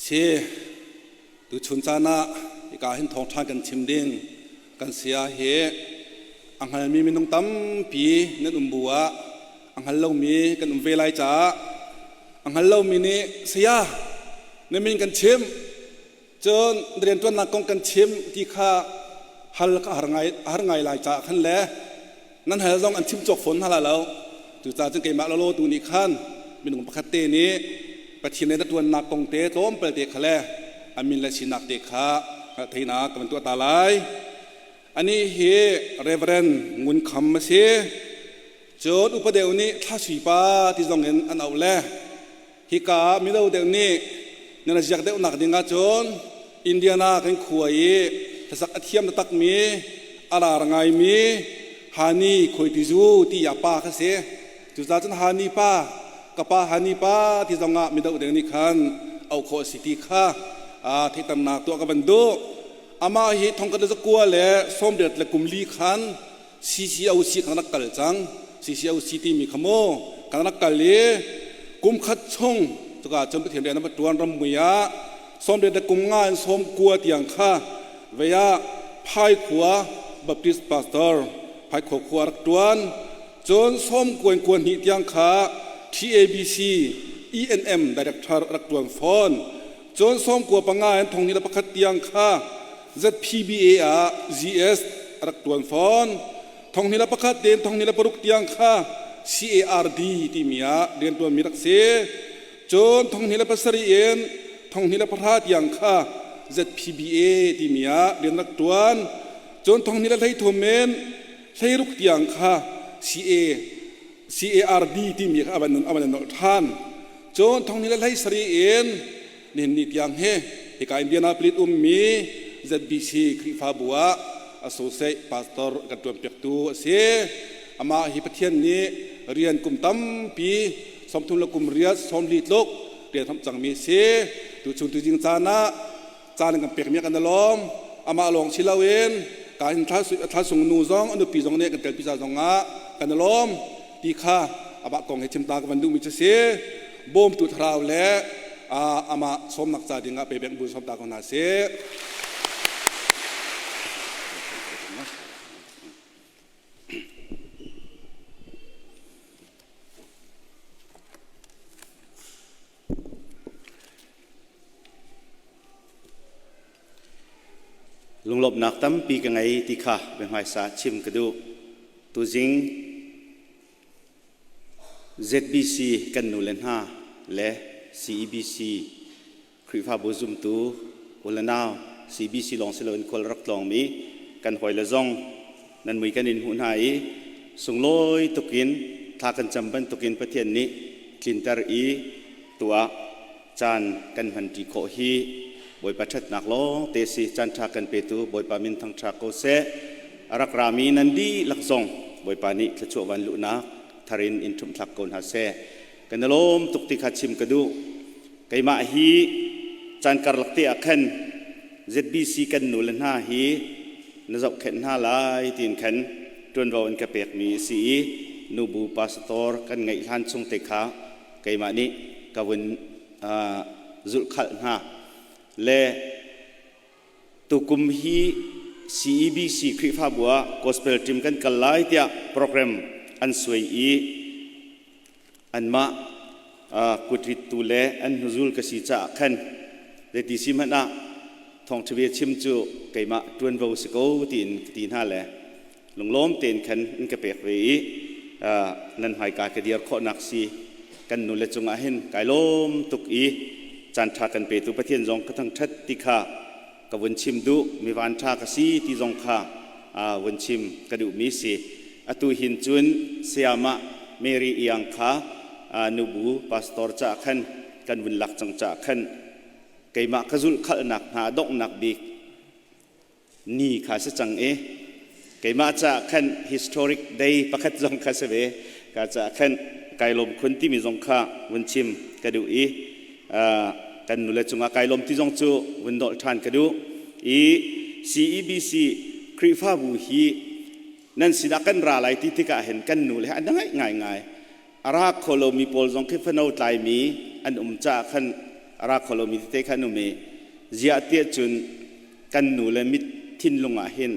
Si tuchun caan ah hika hin thawngṭha kan chim ding kan saya hi a hngalmi minung tampi nan um bu ah a hngal lomi kan um ve lai caah a hngal lomi nih saya na min kan chim Cun rianṭuannak kong kan chim ti kha hal ka har ngai, har ngai lai caah khan le nan hal zong an chim cawk fawn hna lai lo. Cucaah cun keimah lawlaw tu nih khan minung pakhat te nih Pathian rian a ṭuannak kong te tlawmpal te kha le a min le sinak te kha hngalhtheihnak ka van tuah ta lai. Anih hi Reverend Ngun Kham a si. Cun upa deuh nih Thla Sui Pa ti zong in an auh le Hika ah mino deuh nih nan ziak deuhnak ding ahcun Indiana kan khua i hlasak a thiam takmi a lar ngaimi Hani Khuaitizu ti a pa kha si. Cucaah cun Hani pa, ka pa Hani pa ti zong ah mido deng nih khan auh khawh a si ti kha theihternak tuah ka van duh. Amah hi thongkhat le zakua le sawmriat le kum li khan CCOC kan rak kal cang. CCOC timi kha mu kan rak kal i kum khat chung cuka cun Pathian rian a tuan rammui ah 80 le kum nga in 90 tiang kha vei ah Phaikhua Baptist pastor Phaikhua khua rak tuan. Cun 90 in kua hnih tiang kha TABC ENM director rak tuan fawn. Cun 95 in 2001 tiang kha ZPBA ah GS a rak ṭuan fawn. 2001 tein 2006 tiang kha CARD timi ah rianṭuanmi rak si. Cun 2007 in 2010 tiang kha ZPBA timi ah rian rak ṭuan. Cun 2013 in 16 tiang kha CA CARD timi kha a van a van nolh ṭhan. Cun 2017 in nihin ni tiang hi hika Indianapolis ummi ZBC Khrihfabu ah associate pastor kan ṭuanpiaktu a si. Amah hi Pathian nih rian kum tampi 30 le kum riat 40 tluk rian hramh cangmi a si. Tuchun tuzing caan ah caan kan pekmi kan i lawm. Amah lawng si loin ka hin thla sung nu zong a nupi zong nih kan telpi ca zong ah kan i lawm ti kha amah kong he chim ta ka van duhmi cu si. Bawmtu thlarau le amah sawmnak ca ding ah pebek bu sawm ta ko hna sih. Lunglawmhnak tampi ka ngei ti kha biahmaisa chim ka duh. Tuzing ZBC kan nule hna le CEBC Khrihfabu zumtu u le nau CBC lawng si loin khual rak tlawngmi kan hawile zong nan mui kan in hmuh hna i sunglawi tukin thla kan cam bantukin Pathian nih tlinter i tuah caan kan hmanṭi khawh hi Bawipa ṭhatnak lawng te si. Caan ṭha kan petu Bawipa min thangṭha ko seh. A rak rami nan dihlak zong Bawipa nih thluachuah van luhnak thar in in ṭhumhthlak ko hna seh. Kan i lawm tuk ti kha chim ka duh. Keimah hi caan karlak te ah khan ZBC kan nu le hna hi na zohkhenh hna lai tiin khan ṭuanvo an ka pekmi a si i nubu pastor kan ngeih hlan chung te kha keimah nih ka vun zulhkhalh hna le tukum hi CEBC Khrihfabu ah gospel team kan kal lai tiah program an suai i anmah kutrittu le an hnuzul ka si caah khan zeiti si hmanh ah thawngṭha bia chim cu keimah ṭuanvo si ko tiin ka ti hna le lunglawm tein khan an ka pek ve i nan hmaika ka dir khawhnak si kan nule cungah hin kai lawm tuk i caan ṭha kan petu Pathian zong ka thangṭhat ti kha ka vun chim duh mi van ṭha ka si ti zong kha vun chim ka duhmi si. Atu hin cun sayamah Mary Iang kha nubu pastor ca khan kan vun lak cang ca khan keimah ka zulh khalhnak hna donghnak bik ni kha si cang i keimah ca khan historic day pakhat zong kha si ve ka ca khan kai lawm khun timi zong kha vun chim ka duh i kan nule cungah kai lawm ti zong cu vun dolh ṭhan ka duh i. CEBC Khrihfabu hi nan sinah kan ra lai ti tikah hin kan nu le an ngaih ngaingai. A ra kho lomi pawl zong khi fano tlaimi an um caah khan a ra kho lomi tete kha an um i ziah tiah cun kan nu le mit thinlung ah hin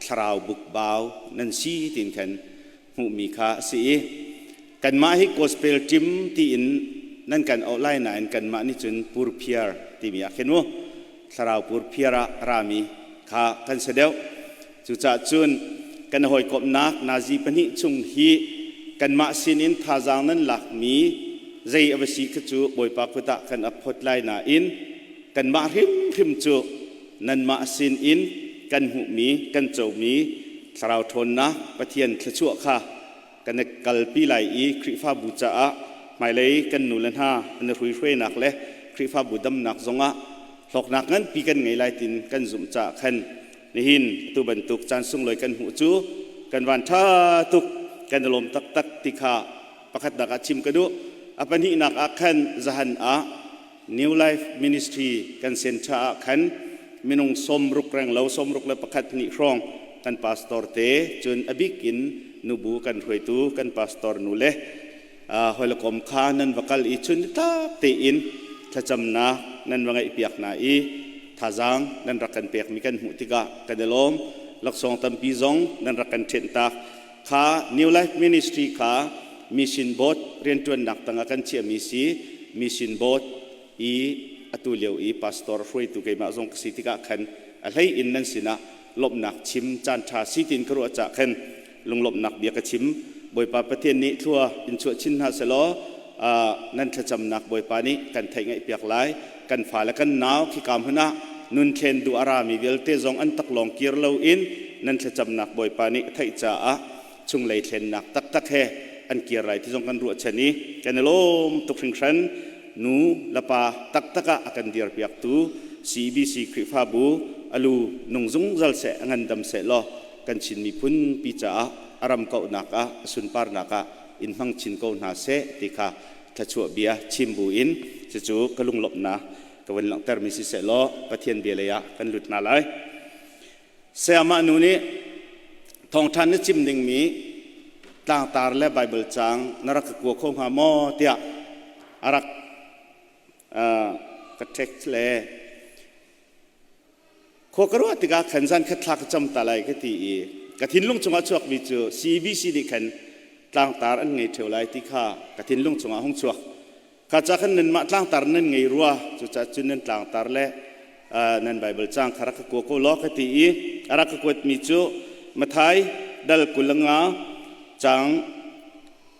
thlarau bukbau nan si tiin khan hmuhmi kha a si i kanmah hi gospel team tiin nan kan auh lai nain kanmah nih cun purphiar timi ah khin mu thlarau purphiar ah rami kha kan si deuh. Cucaah cun kan hawikomhnak nazi pahnih chung hi kanmah sinin thazaang nan lakmi zei a va si kha cu Bawipa kut ah kan ap phot lai nain kanmah hrimhrim cu nanmah sinin kan hmuhmi kan comi thlarau ṭhawnnak Pathian thluachuah kha kan i kalpi lai i Khrihfabu caah hmailei kan nu le hna an i hruihruainak le Khrihfabu damnak zongah hlawknak nganpi kan ngei lai tin kan zumh caah khan nihin atu bantuk caan sunglawi kan hmuh cu kan van ṭha tuk, kan i lawm taktak ti kha pakhatnak ah chim ka duh. A pahnihnak ah khan zahan ah New Life Ministry kan center ah khan minung 60 renglo, 61 nih hrawng kan pastor te, cun a bik in nubu kan hruaitu kan pastor nu le hawilekom kha nan va kal i chun tak tein thlacamnak nan va ngaihpiak hna i thazaang nan rak kan pekmi kan hmuh tikah kan i lawm. Laksawng tampi zong nan rak kan ṭhenh tak kha. New Life Ministry kha Mission Board rianṭuannak tangah kan chiahmi si. Mission Board i atu lio i pastor hruaitu keimah zong ka si tikah khan a hlei in nan sinah lawmhnak chim caan ṭha si tiin ka ruah cah khan lunglawmhnak bia ka chim. Bawipa Pathian nih thlua in chuah chin hna selaw nan thlacamnak Bawipa nih kan theih ngaihpiak lai. Kan fale kan nau khika hmun ah nun thlen duh a rami vialte zong an taklawng kir loin nan thlacamnak Bawipa nih theih caah chunglei thlennak taktak he an kir lai ti zong kan ruahchan i kan i lawm tuk hringhran. Nu le pa taktak ah a kan dirpiaktu CBC Khrihfabu alu nung zungzal seh, a ngandam seh law kan Chin miphun pi caah a ram kauhnak ah a sunparnak ah in hmang chin ko hna seh ti kha thluachuah bia chim bu in cucu ka lunglawmhnak ka vun langhtermi si seh law Pathian bia lei ah kan lut hna lai. Sayamah nu nih thawngṭha na chim dingmi tlangtar le Baibal caang na rak ka kua kho hnga maw tiah a rak ka text le khua ka ruah tikah khan zan khat thla ka cam ta lai ka ti i ka thinlung chungah chuakmi cu CBC nih khan tlangtar an ngei ṭheo lai ti kha ka thinlung chungah hung chuak. Kha ca khan nanmah tlangtar nan ngei rua, cucaah cun nan tlangtar le nan Baibal caang kha rak ka kua ko law ka ti i a rak ka kuatmi cu Matthai dal 25 caang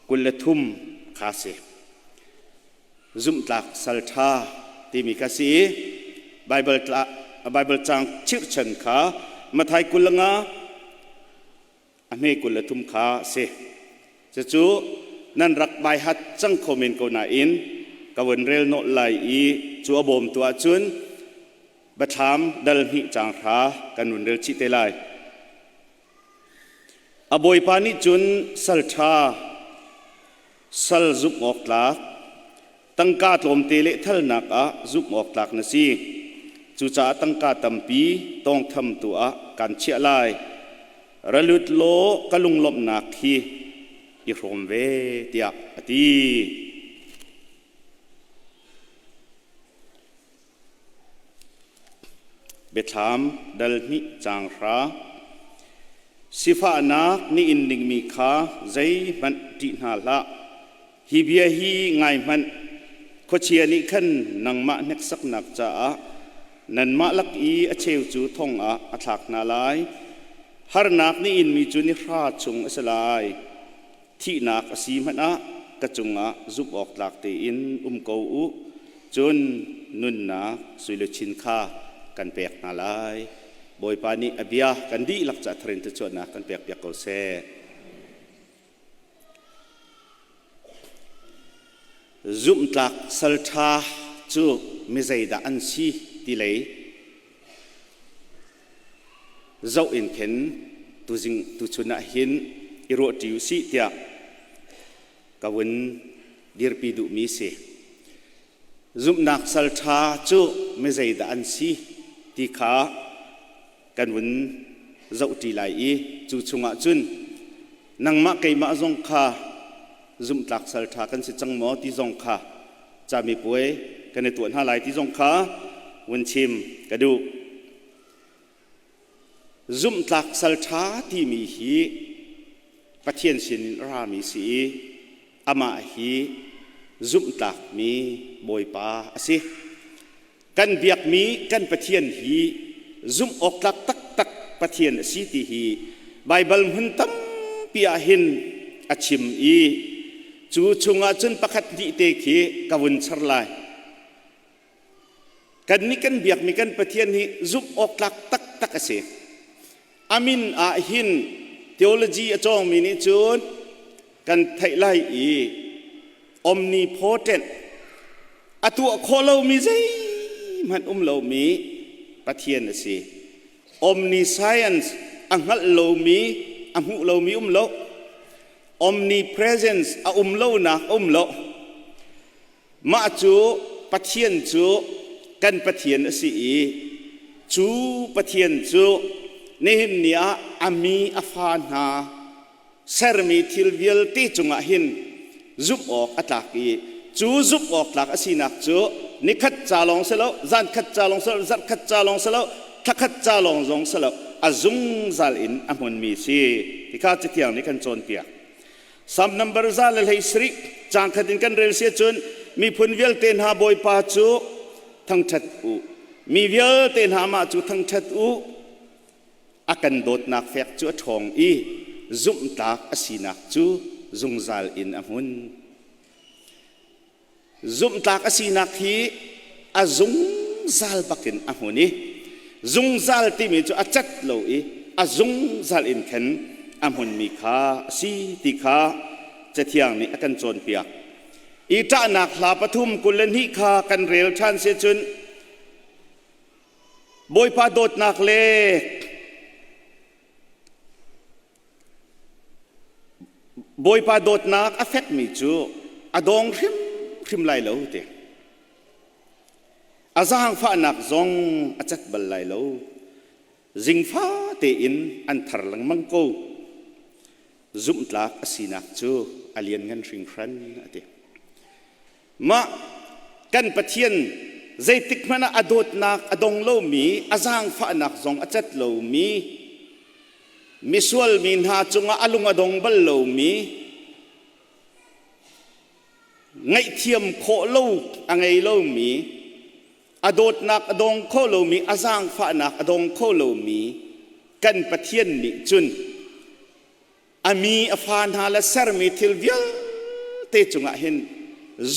23 kha si. Zumhtlak sal ṭha timi kha si i Baibal Baibal caang chirhchan kha Matthai 25 a hme 23 kha a si. Cucu nan rak baihat cang kho men ko nain ka vun rel nawlh lai i cu a bawmtu ahcun Biathlam dal hnih caang hra kan vun rel chih te lai. A bawipa nih cun sal ṭha, sal zumh awk tlak, tangka tlawmte lehthalnak ah zumh awk tlak na si. Cucaah tangka tampi tawngthamtu ah kan chiah lai. Ra lut law ka lunglawmhnak hi i hrawm ve, tiah a ti. Biathlam dal hnih caang hra. Sifahnak na in dingmi kha zeihmanh ṭih hna hlah. Hi bia hi ngai hmanh, khuachia nih khan nangmah hneksaknak caah nanmah lak i a cheu cu thong ah a thlak hna lai. Harnak na inmi cu ni hra chung a si lai. Thihnak a si hmanh ah ka cungah zumh awk tlak tein um ko u, cun nunnak suiluchin kha kan pek hna lai. Bawipa nih a bia kan dihlak ca tharin thluachuahnak kan pekpiak ko seh. Zumhtlak salṭha cu mi zeidah an si ti lei zoh in khin tuzing tuchun ah hin i ruahṭi u sih tiah ka vun dirpi duhmi si. Zumhnak salṭha cu mi zeidah an si ti kha. kan vun zohṭi lai i cu chungah cun nangmah keimah zong kha zumhtlak salṭha kan si cang maw ti zong kha camipuai kan i tuah hna lai ti zong kha vun chim ka duh. Zumhtlak salṭha timi hi Pathian sinin a rami si i amah hi zumhtlakmi Bawipa a si. Kan biakmi kan Pathian hi zumh awk tlak taktak Pathian a si ti hi Baibal hmun tampi ah hin a chim i cu chungah cun pakhat hnih te khi ka vun char lai. Kannih kan biakmi kan Pathian hi zumh awk tlak taktak a si. A min ah hin theology a cawngmi nih cun kan theih lai i omnipotent a tuah khawh lomi zeihmanh um lomi Pathian a si. Omniscience a hngalh lomi a hmuh lomi um lo. Omnipresence a um lonak um lo. Mah cu Pathian cu kan Pathian a si i cu Pathian cu nihin ni ah a mi a fa hna sermi thil vialte cungah hin zumh awk a tlak i cu zumh awk tlak a sinak cu nikhat ca lawng si lo, zan khat ca lawng si lo, zarh khat ca lawng si lo, thla khat ca lawng zong si lo, a zungzal in a hmunmi si ti kha Cathiang nih kan cawnpiak. Psalm number 117 caang khat in kan rel si ahcun miphun vialte hna Bawipa cu thangṭhat u. Mi vialte hna amah cu thangṭhat u. A kan dawtnak fek cu a ṭhawng i zumhtlak a sinak cu zungzal in a hmun. Zumhtlak a sinak hi a zungzal bakin a hmun i zungzal timi cu a cat lo i a zungzal in khan a hmunmi kha a si ti kha Cathiang nih a kan cawnpiak. I ṭahnak hla 3:22 kha kan rel ṭhan si cun Bawipa dawtnak le Bawipa dawtnak a fekmi cu a dawng hrimhrim lai lo ti. A zaangfahnak zong a cat bal lai lo. Zingfa tein an thar lengmang ko. Zumhtlak a sinak cu a lianngan hringhran a ti. Mah kan Pathian zeitik hmanh ah a dawtnak a dong lomi, a zaangfahnak zong a cat lomi, misual mi hna cungah a lung a dong bal lomi, ngaihthiam khawh lo a ngei lomi, a dawtnak a dong kho lomi, a zaangfahnak a dong kho lomi kan Pathian nih cun a mi a fa hna le sermi thil vialte cungah hin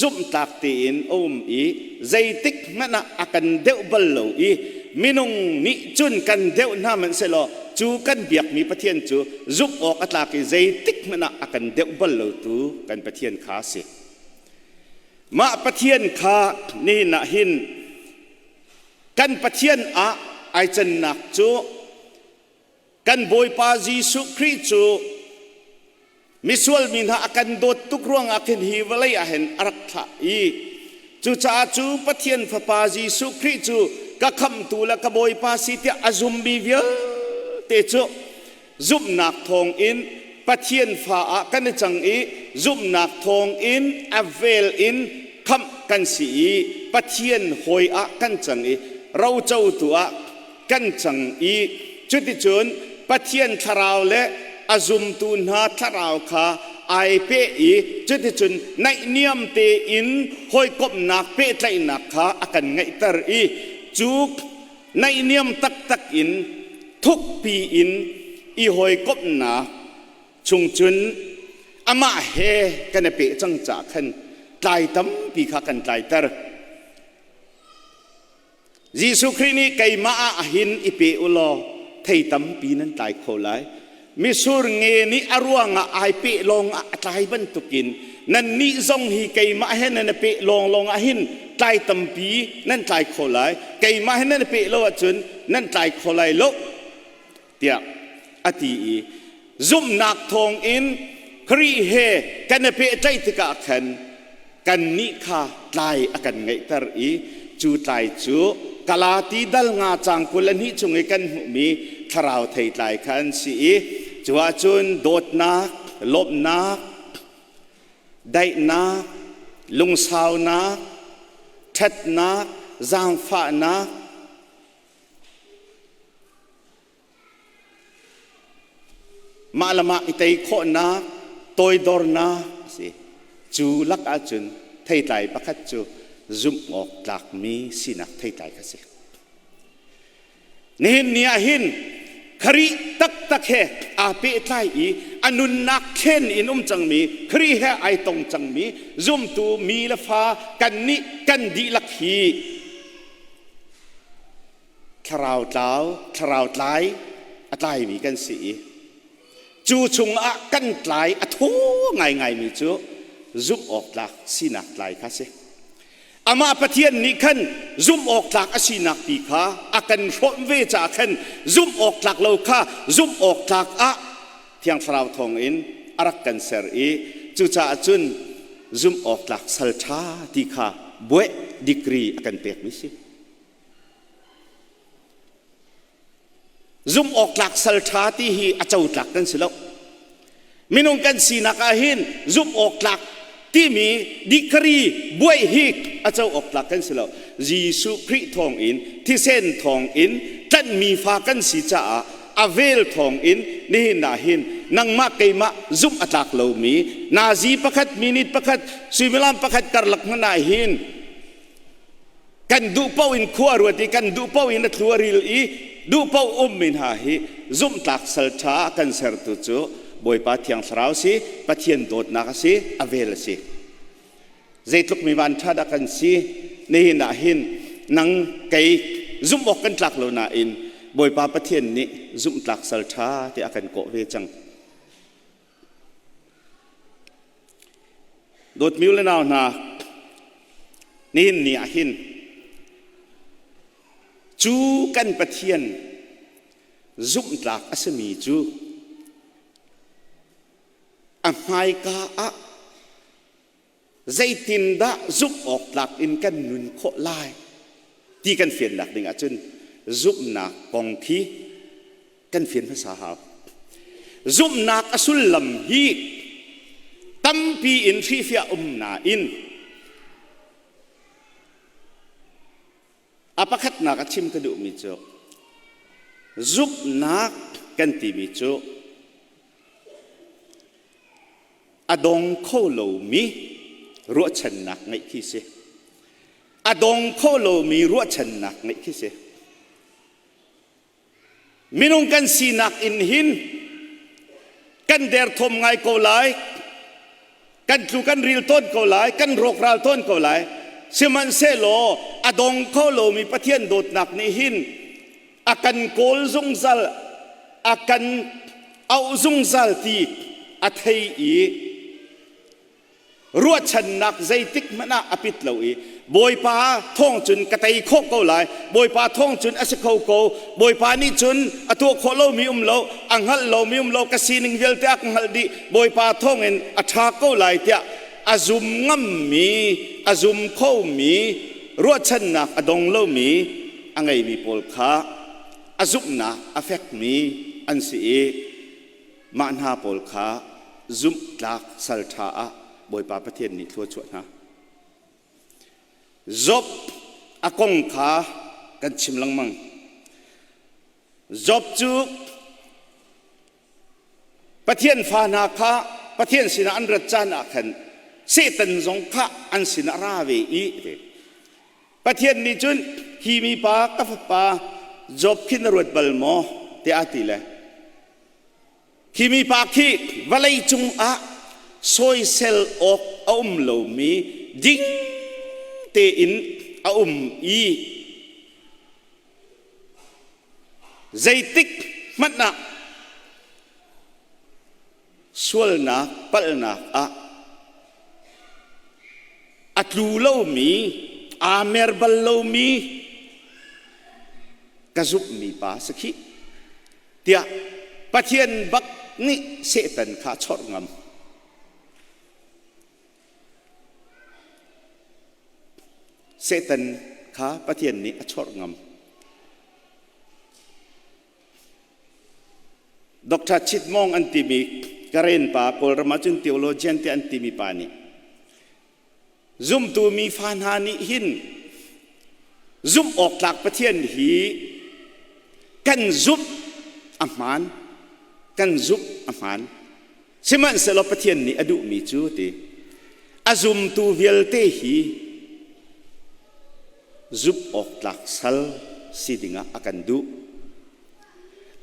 zumhtlak tein a um i zeitik hmanh ah a kan deuh bal lo i minung nih cun kan deuh hna hmanhsehlaw cu kan biakmi Pathian cu zumh awk a tlak i zeitik hmanh ah a kan deuh bal lo tu kan Pathian kha a si. Mah Pathian kha nihin ah hin kan Pathian ah ai cannak cu Kan Bawipa Jesuh Khrih cu misual mi hna a kan dawt tuk ruangah khin hi vawlei ah hin a rak thlah i cucaah cu Pathian Fapa Jesuh Khrih cu ka khamhtu le ka Bawipa si tiah a zummi vialte cu zumhnak thawngin Pathian fa ah kan i cang i zumhnak thawngin a vel in khamh kan si i Pathian hawi ah kan cang i rocotu ah kan cang i cuticun Pathian thlarau le a zumtu hna thlarau kha ai peh i cuticun naihniam tein hawikomhnak pehtlaihnak kha a kan ngeihter i cu naihniam taktak in thukpi in i hawikomhnak chung cun amah he kan i peh cang caah khan tlai tampi kha kan tlaiter. Jesuh Khrih nih keimah ah hin i pe u law thei tampi nan tlai kho lai. Misur nge nih a ruangah ai peh lawng ah a tlai bantukin nannih zong hi keimah he nan i peh lawnglawng ah hin tlai tampi nan tlai kho lai. Keimah he nan i peh lo ahcun nan tlai kho lai lo tiah a ti i zumhnak thawngin Khrih he kan i pehtlaih tikah khan kannih kha tlai a kan ngeihter i cu tlai cu Galati dal nga cang 22 chung i kan hmuhmi thlarau theitlai kha an si i cu ahcun dawtnak, lawmhnak, daihnak, lungsaunak, ṭhatnak, zaangfahnak, Mah le mah i tei khawhnak, toidornak a si. Cu lak ahcun theitlai pakhat cu zumh awk tlakmi sinak theitlai kha si. Nihin ni ah hin Khrih taktak he aa pehtlai i a nunnak thlen in um cangmi Khrih he ai tong cangmi zumtu mi le fa kannih kan dihlak hi thlarau tlau thlarau tlai a tlaimi kan si i cu chungah kan tlai a thaw ngaingaimi cu zumh awk tlak sinak tlai kha si. Amah Pathian nih khan zumh awk tlak a sinak ti kha a kan hrawmh ve caah khan zumh awk tlak lo kha zumh awk tlak ah Thiang Thlarau thawngin a rak kan ser i cucaah cun zumh awk tlak sal ṭha ti kha bueh degree a kan pekmi si. Zumh awk tlak sal ṭha ti hi a co tlak kan si lo. Minung kan sinak ah hin zumh awk tlak timi dikari buai hi a co awk tlak kan si lo. Jesuh Khrih thawngin thisen thawngin tlanhmi fa kan si caah a vel thawngin nihin ah hin nangmah keimah zumh a tlak lomi nazi pakhat minute pakhat suimilam pakhat karlak hmanh ah hin kan duh paoh in khua ruat i kan duh paoh in a thlu a ril i duh paoh ummi hna hi zumhtlak sal ṭha a kan sertu cu Bawipa Thiang Thlarau si Pathian dawtnak a si a vel a si. Zeitluk mi van ṭha dah kan si nihin ah hin nang kei zumh awk kan tlak lo nain Bawipa Pathian nih zumhtlak sal ṭha tiah a kan kawh ve cang. Dawtmi u le nau hna, nihin ni ah hin cu kan Pathian zumhtlak a simi cu a hmaika ah zeitindah zumh awk tlak in kan nun khawh lai ti kan fiannak ding ahcun zumhnak kong khi kan fian hmasa hau. Zumhnak a sullam hi tampi in hrihfiah um nain a pakhatnak a chim ka duhmi cu zumhnak kan timi cu a dong kho lomi ruahchannak ngeih khi si. A dong kho lomi ruahchannak ngeih khi si. Minung kan sinak in hin kan derthawm ngai ko lai, kan tlu kan ril tawn ko lai, kan rawkral tawn ko lai. Sihmanhsehlaw a dong kho lomi Pathian dawtnak nih hin a kan kawl zungzal, a kan auh zungzal ti a thei i ruahchannak zeitik hmanh ah a pit lo i Bawipa thawng cun ka tei khawh ko lai, Bawipa thawng cun a si kho ko, Bawipa nih cun a tuah khawh lomi um lo, a hngalh lomi um lo, ka sining vialte a ka hngalh dih, Bawipa thawngin a ṭha ko lai tiah a zum ngammi, a zum khomi, ruahchannak a dong lomi a ngeimi pawl kha a zumhnak a fekmi an si i mah hna pawl kha zumhtlak salṭha ah Bawipa Pathian nih thlua chuah hna. Job a kong kha kan chim lengmang. Job cu Pathian fa hna kha Pathian sinah an rat caan ah khan Satan zong kha an sinah ra ve i Pathian nih cun hi mipa ka fapa Job khi na ruat bal maw tiah a ti le khi mipa khi vawlei cungah sawisel awk a um lomi ding tein a um i zeitik hmanh ah sualnak palhnak ah a tlu lomi aa mer bal lomi ka zumhmi pa si khih tiah Pathian bak nih Satan kha chawrh ngam. Satan kha Pathian nih a chawrh ngam. Dr. Chit Mong an timi Karen pa Kawlram ahcun theologian te an timi pa nih zumtu mi fa hna nih hin zumh awk tlak Pathian hi kan zumh a hmaan kan zumh a hmaan sihmanhsehlaw Pathian nih a duhmi cu ti a zumtu vialte hi zumh awk tlak sal si dingah a kan duh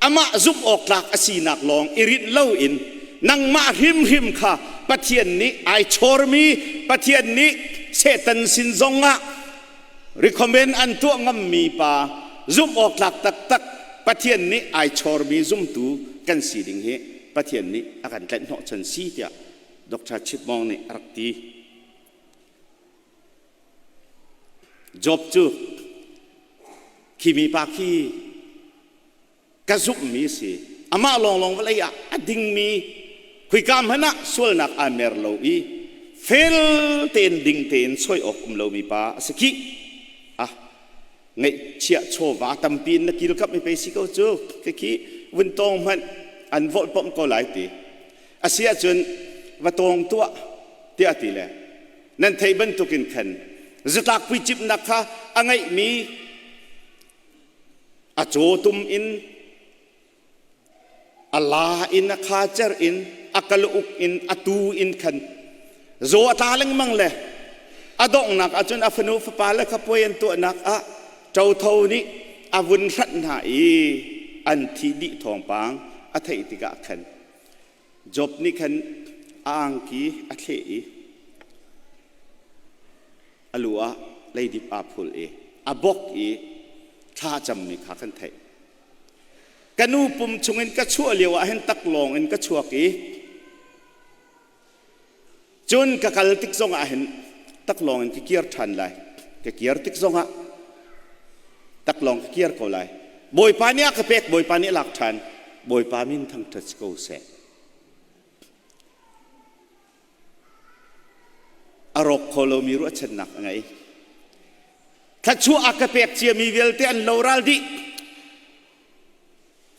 Amah zumh awk tlak a sinak lawng i rinh loin nangmah hrimhrim kha Pathian nih ai chawrmi Pathian nih Satan sin zongah recommend an tuah ngammi pa zumh awk tlak taktak Pathian nih ai chawrmi zumtu kan si ding hi Pathian nih a kan tlaih hnawhchan si tiah Dr. Chip Mong nih a rak ti. Job cu khi mipa khi ka zumhmi si. Amah lawnglawng vawlei ah a dingmi khuika hmanh ah sualnak aa mer lo i fel tein ding tein soi awk um lomi pa a si khih. Ah, ngeihchiah chawva tampi in na kilkap mi pei si ko cu khi vun tawng hmanh an volhpomh ko lai ti. A si ahcun va tawng tuah tiah ti le nan theih bantukin khan zatlak puicimhnak kha a ngeihmi a cawtum in a la in a khacer in a kalauk in a tu in khan zaw a tla lengmang le a donghnak ahcun a fanu fapa le kha puai an tuahnak ah ṭotho nih a vun hranh hna i an thi dih thawngpang a theih tikah khan Job nih khan a angki a thleh i a lu ah leidip aa phul i a bok i thla a cammi kha kan theih. Ka nu pum chungin ka chuah lio ah hin taklawng in ka chuak i cun ka kal tik zongah hin taklawng in ka kir ṭhan lai. Ka kir tik zongah taklawng ka kir ko lai. Bawipa nih a ka pek, Bawipa nih a lak ṭhan. Bawipa min thangṭhat si ko seh. A rawk kho lomi ruahchannak a ngei. Thluachuah a ka pek ciami vialte an loral dih.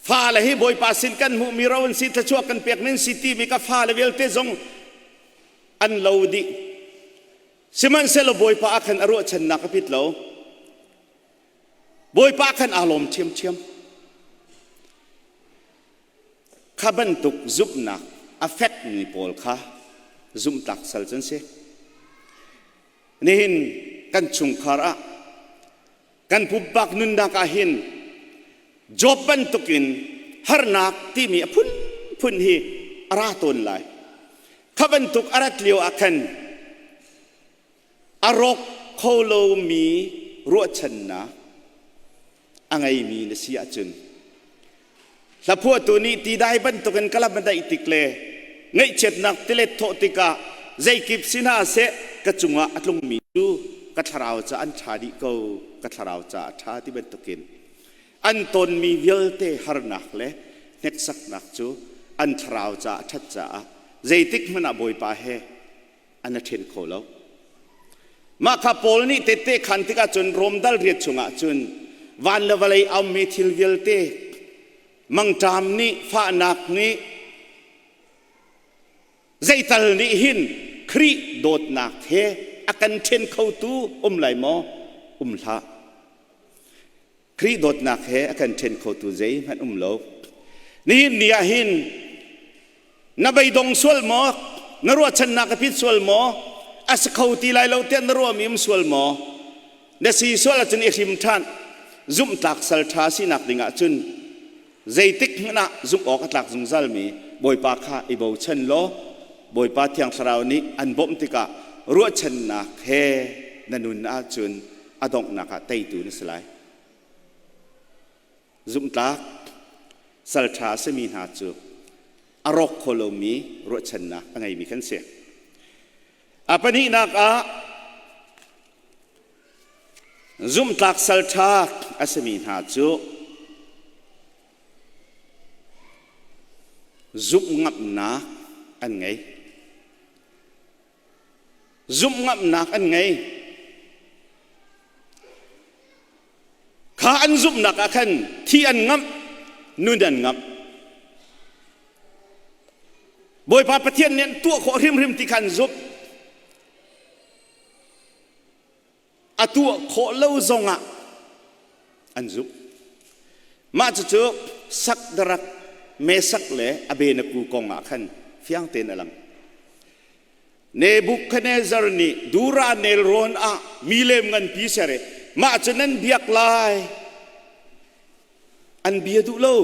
Fale hi Bawipa sin kan hmuhmi ro an si, thluachuah kan pek ning si timi ka fale vialte zong an lo dih. Sihmanhsehlaw Bawipa ah khan a ruahchannak a pit lo. Bawipa khan aa lawm ṭhiamṭhiam. Kha bantuk zumhnak a fekmi pawl kha zumhtlak sal cu an si. Nihin kan chungkhar ah kan pumpak nunnak ah hin Job bantukin harnak timi a phunphun hi a ra tawn lai. Kha bantuk a rat lio ah khan a rawk kho lomi ruahchannak a ngeimi na si ahcun hlaphuahtu nih tidai bantukin ka lam a daih tik le ngaihchiatnak tilet thawh tikah zeikip si hna seh ka cungah a tlungmi cu ka thlarau ca an ṭha dih ko ka thlarau ca a ṭha ti bantukin an tonmi vialte harnak le hneksaknak cu an thlarau ca a ṭhat caah zeitik hmanh ah Bawipa he an a ṭhen kho lo. Mah kha Paul nih tette khan tikah cun Rom dal riat chungah cun van le vawlei a ummi thil vialte mangṭam nih fahnak nih zeital nih hin Khrih dawtnak he a kan ṭhen khotu um lai maw? Um hlah. Khrih dawtnak he a kan ṭhen khotu zeihmanh um lo. Nihin ni ah hin na beidong sual maw? Na ruahchannak a pit sual maw? A si kho ti lai lo tiah na ruahmi um sual maw? Na si sual ahcun i hrim ṭhan. Zumhtlak sal ṭha sinak ding ahcun zeitik hmanh ah zumh awk a tlak zungzalmi Bawipa kha i bochan law Bawipa Thiang Thlarau nih an bawmh tikah ruahchannak he na nun ahcun a donghnak ah teitu na si lai. Zumhtlak salṭha a simi hna cu a rawk kho lomi ruahchannak a ngeimi kan si. A pahnihnak ah zumhtlak salṭha a simi hna cu zumhngamhnak an ngei. Zumhngamhnak an ngei. Kha an zumhnak ah khan thi an ngamh, nun an ngamh. Bawipa Pathian nih an tuah khawh hrimhrim ti kha an zumh. A tuah khawh lo zongah an zumh. Mah cucu Sakdarak, Mesak le Abenaku kong ah khan fiang tein a lang. Nebuchadnezzar nih Dura nelrawn ah milem nganpi ser i mah cu nan biak lai. An bia duh lo.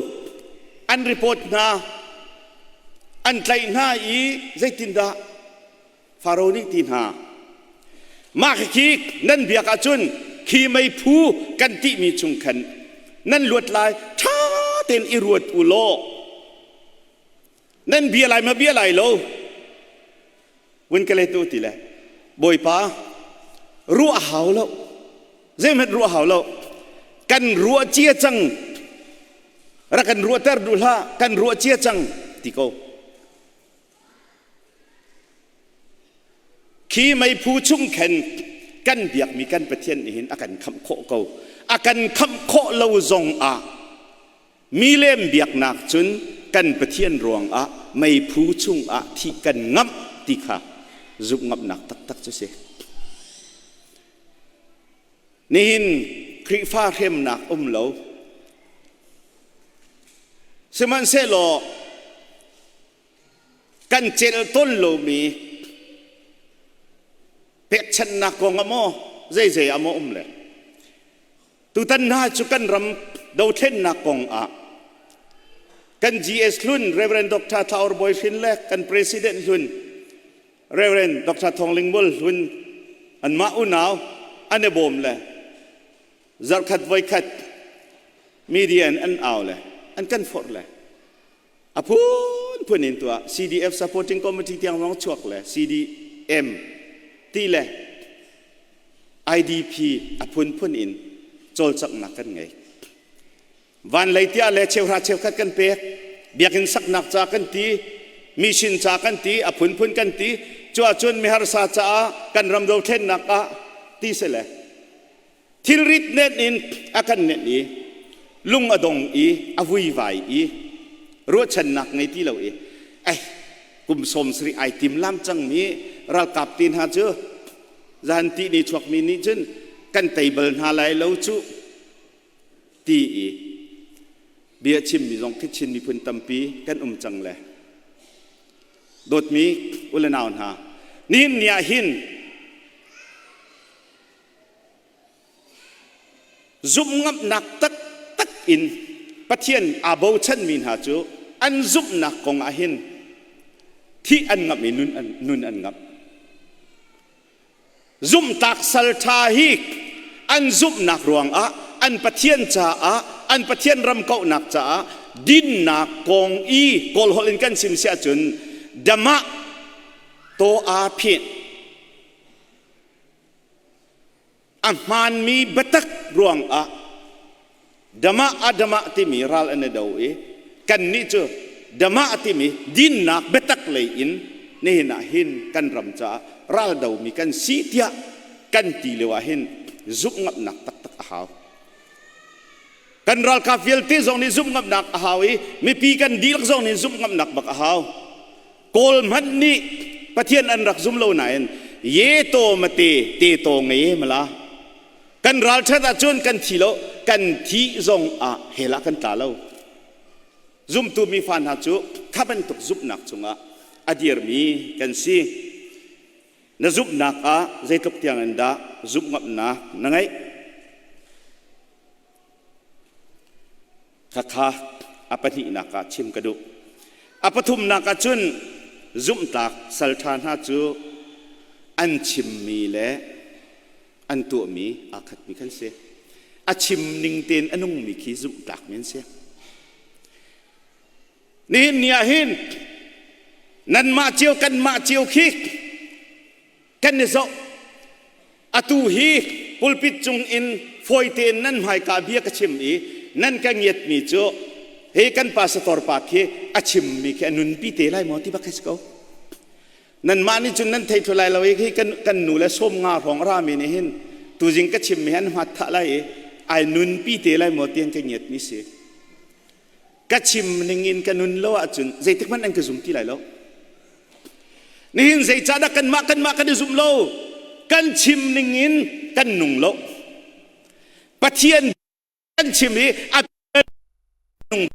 An report hna. An tlaih hna i zeitindah Faro nih ti hna. Mah khi nan biak ahcun khi meiphu kan tihmi chung khan nan luat lai ṭha tein i ruat u law nan bia lai ma bia lai lo vun ka let u ti le Bawipa ruah hau lo zeihmanh ruah hau lo kan ruah cia cang rak kan ruahter duh hlah kan ruah cia cang ti ko Khi meiphu chung khan kan biakmi kan Pathian nih hin a kan khamh khawh ko. A kan khamh khawh lo zong ah milem biaknak cun kan Pathian ruangah meiphu chungah thih kan ngamh ti kha zumh ngamhnak taktak cu si. Nihin Khrihfa hremnak um lo. Sihmanhsehlaw kan celh tawn lomi pekchanhnak kong ah maw zeizei ah maw um le tutan hna cu kan ram dothlennak kong ah kan GS hlun Reverend Dr. Thaur Bawi Hrin le kan President hlun Reverend Dr. Thong Ling Mual hlun anmah unau an i bawm le zarkhat voikhat media in an au le an kan forh le a phunphun in tuah CDF supporting committee tiang zong chuak le CDM ti le IDP a phunphun in cawlcanghnak kan ngei van lei tiah le cheuhra cheukhat kan pek biakinn saknak ca kan ti mission ca kan ti a phunphun kan ti cu ahcun miharsa caah kan ram dothlennak ah ti si le Thilrit nenh in a kan nenh i lung a dong i a vuivai i ruahchannak ngei ti lo i ai kum 70 ai tim lam cangmi ralkap te hna cu zan ti ni chuakmi nih cun kan tei bal hna lai lo cu ti i bia chimmi zong khi Chin miphun tampi kan um cang le dawtmi u le nau hna nihin ni ah hin Zumhngamhnak taktak in Pathian aa bochanmi hna cu an zumhnak kong ah hin thih an ngamh i nun an ngamh. Zumhtak salṭha hi an zumhnak ruangah an Pathian caah an Pathian ram kauhnak caah dinnak kong i Kawl holh in kan chim si ahcun damah taw aa phit A hmaanmi biatak ruangah Damah Adamah timi ral an i do i kannih cu Damah timi dinnak biatak lei in nihin ah hin kan ram caah ral domi kan si tiah kan ti lio ah hin zumh ngamnak taktak a hau. Kan ralkap vialte zong nih zumh ngamnak a hau i mipi kan dihlak zong nih zumh ngamnak bak a hau. Kawl hmanh nih Pathian an rak zum lo nain ye to mate te to ngei mala kan ralṭhat ahcun kan thi lo kan thih zong ah hell ah kan tla lo zumtu mi fa hna cu kha bantuk zumhnak cungah a dirmi kan si na zumhnak ah zeitluk tiang in dah zumh ngamnak na ngeih Khakha a pahnihnak ah chim ka duh. A pathumnak ah cun zumhtlak salṭha hna cu an chimmi le an tuahmi aa khatmi kan si. A chim ning tein a nungmi khi zumhtlakmi an si. Nihin ni ah hin nanmah cio kanmah cio khi kan i zoh atu hi pulpit cung in fawi tein nan hmaika bia ka chim i nan ka ngiatmi cu hi kan pastor pa khi a chimmi khi a nunpi te lai maw ti bak khi si ko nanmah nih cun nan thei thlu lai lo i hi kan, kan nu le 50 hrawng rami nih hin tuzing ka chimmi hi an hmat thah lai i. Ai nunpi te lai maw tiang ka ngiat mi si. Ka chim ning in ka nun lo ahcun zeitik hmanh an ka zum ti lai lo. Nihin zeicahdah kanmah kanmah kan i zum lo? Kan chim ning in kan nung lo. Pathian kan chim i a nung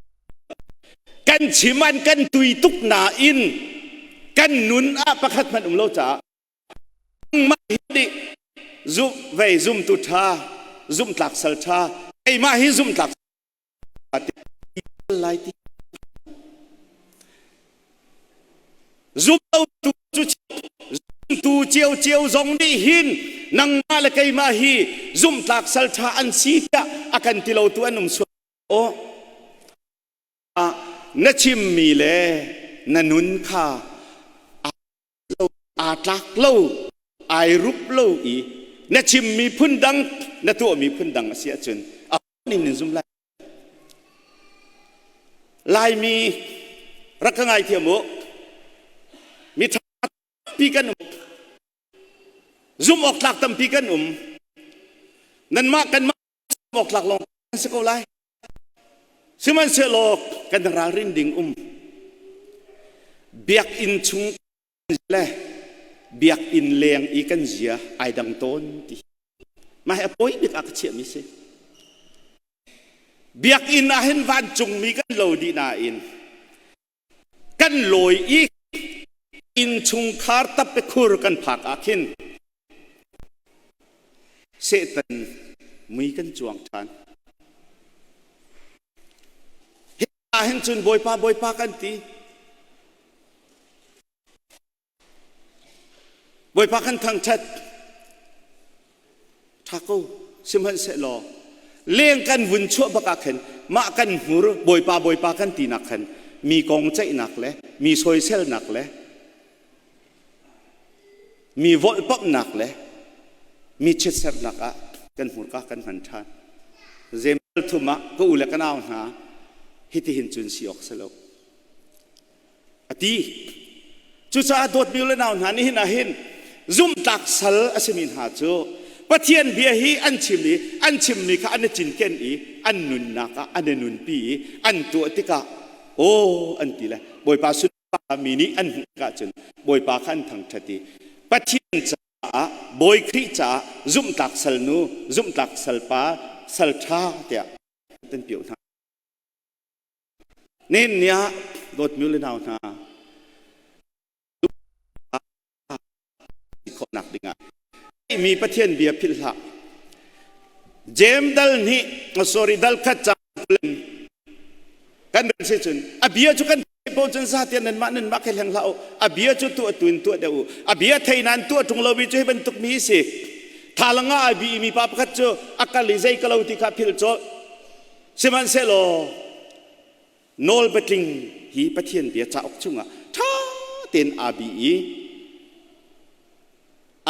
kan chim an kan tui tuk nain kan nun ah pakhat hmanh um lo caah mah hi nih zum vei zumtu ṭha zumhtlak sal ṭha keimah hi zumhtlak lai ti zumlotu cu zumtu ciocio zong nih hin nangmah le keimah hi zumhtlak sal ṭha an si tiah a kan ti lotu an um sual aw na chimmi le na nun kha aa tlak lo ai rup lo i na chimmi phun dang na tuahmi phun dang a si ahcun a ning in zum lai. Laimi rak ka ngaithiam u. Mi ṭha tampi kan um. Zumh awk tlak tampi kan um. Nanmah kanmah zumh awk tlak lawng kan si ko lai. Sihmanhsehlaw kan ralrin ding um. Biakinn chung le biakinn leng i kan zia ai dang tawn ti. Mah hi a pawi bik ah ka chiahmi si. Biakinn ah hin vancungmi kan lo dih nain kan lawi i innchungkhar tappekhur kan phak ah khin Satan mui kan cuang ṭhan. Hi ah hin cun Bawipa Bawipa kan ti. Bawipa kan thangṭhat. Ṭha ko, sihmanhsehlaw leng kan vun chuah bak ah khin mah kan hmur Bawipa Bawipa kan tinak khan mi kong ceihnak le mi soiselnak le mi volhpamhnak le mi chiatsernak ah kan hmurka kan hman ṭhan. Zemal thum ah ka u le ka nau hna hitihin cun si awk si lo. A ti. Cucaah dawtmi le nau hna nihin ah hin zumhtlak sal a simi hna cu Pathian bia hi an chim i an chimmi kha an i cinken i an nunnak ah an i nunpi i an tuah tikah aw an ti le Bawipa sunpa mi nih an hmuh tikah cun Bawipa kha an thangṭhat i Pathian caah Bawi Khrih caah zumhtlak salnu zumhtlak salpa sal ṭha tiah an pioh hna. Nihin ni ah dawtmi le nau hna khawhnak dingah mi Pathian bia philh hlah. Jem dal nih sorry dal khat cang kan ren si cun a bia cu kan po cun za tian nan mah nan mah khe hleng hlah u a bia cu tuah tuin tuah deuh u a bia thei nan tuah ṭung lo mi cu hi bantuk mi si thalanga ai bi mi pa pakhat cu a kal i zei ka lo ti kha philh cawlh Sihmanhsehlaw nawl patling hi Pathian bia cauk chungah ṭha tein aa bi i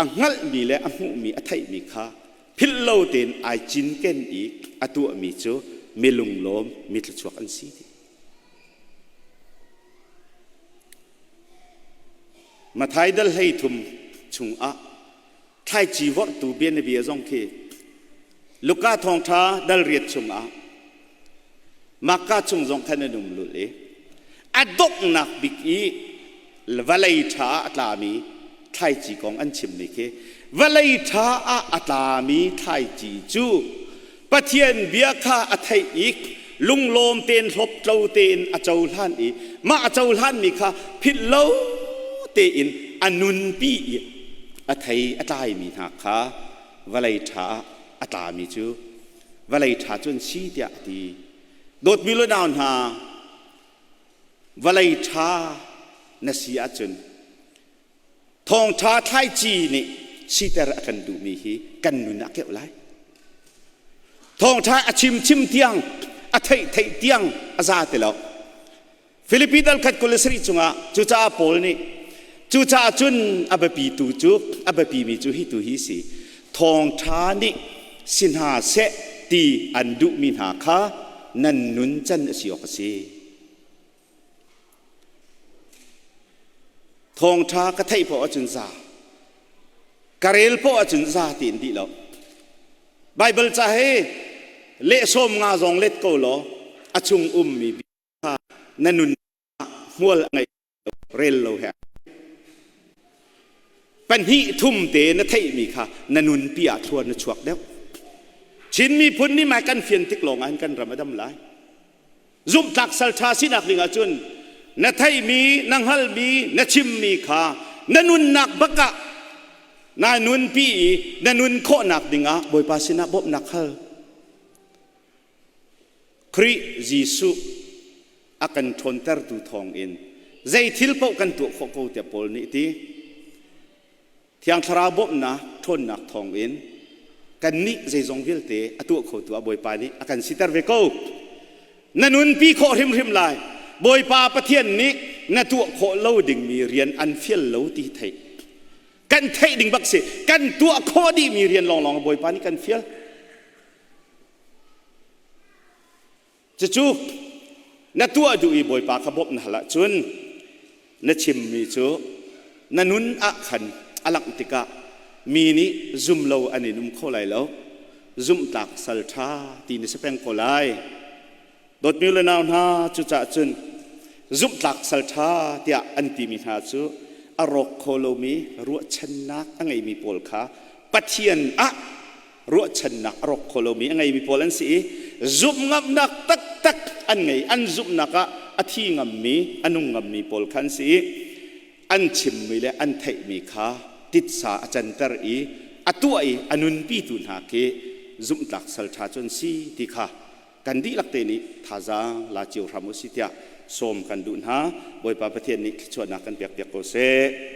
a hngalhmi le a hmuhmi a theihmi kha philh lo tein ai cinken i a tuahmi cu mi lunglawm mi thluachuak an si ti. Mathai dal 13 chungah thlaici vorhtu bianabia zong khi Luka thawngṭha dal riat chungah Makka chung zong khan an um lul i a donghnak bik i vawlei ṭha ah a tlami thlaici kong an chimmi khi vawlei ṭha ah a tlami thlaici cu Pathian bia kha a theih i lunglawm tein hlawptlo tein a cohlan i mah a cohlanmi kha philh lo tein a nunpi i a thei a tlaimi hna kha vawlei ṭha ah a tlami cu vawlei ṭha cu an si tiah a ti. Dawtmi le nau hna, vawlei ṭha na si ahcun Thawngṭha thlaici nih siter a kan duhmi hi kan nun ah keuh lai. Thawngṭha a chim chim tiang, a theih theih tiang a za ti lo. Filipi dal khat 27 chungah cucaah Paul nih cucaah cun a biapi tu cu a biapimi cu hi tu hi si thawngṭha nih si hna seh ti an duhmi hna kha nan nun can a si awk a si. Thawngṭha ka theih poah ahcun za. Ka rel poah ahcun za tiin dih lo. Baibal ca hi Leh 50 zong let ko law a chung ummi bia kha na nun ah hmual a ngei rel lo he. Pahnih thum te na theihmi kha na nunpi ah thlua na chuak deuh. Chin miphun nih mai kan fian tik lawng ah hin kan ram a dam lai. Zumhtlak salṭha sinak ding ahcun na theihmi, na hngalhmi, na chimmi kha na nunnak bak ah naa nunpi i na nun khawhnak dingah Bawipa sinah bawmhnak hal. Khrih Jesuh a kan ṭhawntertu thawngin zei thil paoh kan tuah khawh ko tiah Paul nih a ti. Thiang Thlarau bawmhnak ṭhawnnak thawngin kannih zeizong vialte a tuah khotu ah Bawipa nih a kan siter ve ko. Na nunpi khawh hrimhrim lai. Bawipa Pathian nih na tuah khawh lo dingmi rian an fial lo ti theih. Kan theih ding bak si. Kan tuah khawh dihmi rian lawnglawng Bawipa nih kan fial. Cucu na tuah duh i Bawipa kha bawmh na hal ahcun na chimmi cu na nun ah khan a langh tikah mi nih zum lo an in um kho lai lo. Zumhtlak sal ṭha ti na si peng ko lai. Dawtmi le nau hna, cucaah cun zumhtlak sal ṭha tiah an timi hna cu a rawk kho lomi ruahchannak a ngeimi pawl kha Pathian ah ruahchannak a rawk kho lomi a ngeimi pawl an si i zumh ngamnak taktak an ngei. An zumhnak ah a thi ngammi, a nung ngammi pawl kha an si i an chimmi le an theihmi kha titsa a canter i a tuah i a nunpitu hna khi zumhtlak salṭha cu an si ti kha kan dihlak te nih thazaang la cio hram u si tiah sawm kan duh hna. Bawipa Pathian nih thluachuahnak kan pek piak ko seh.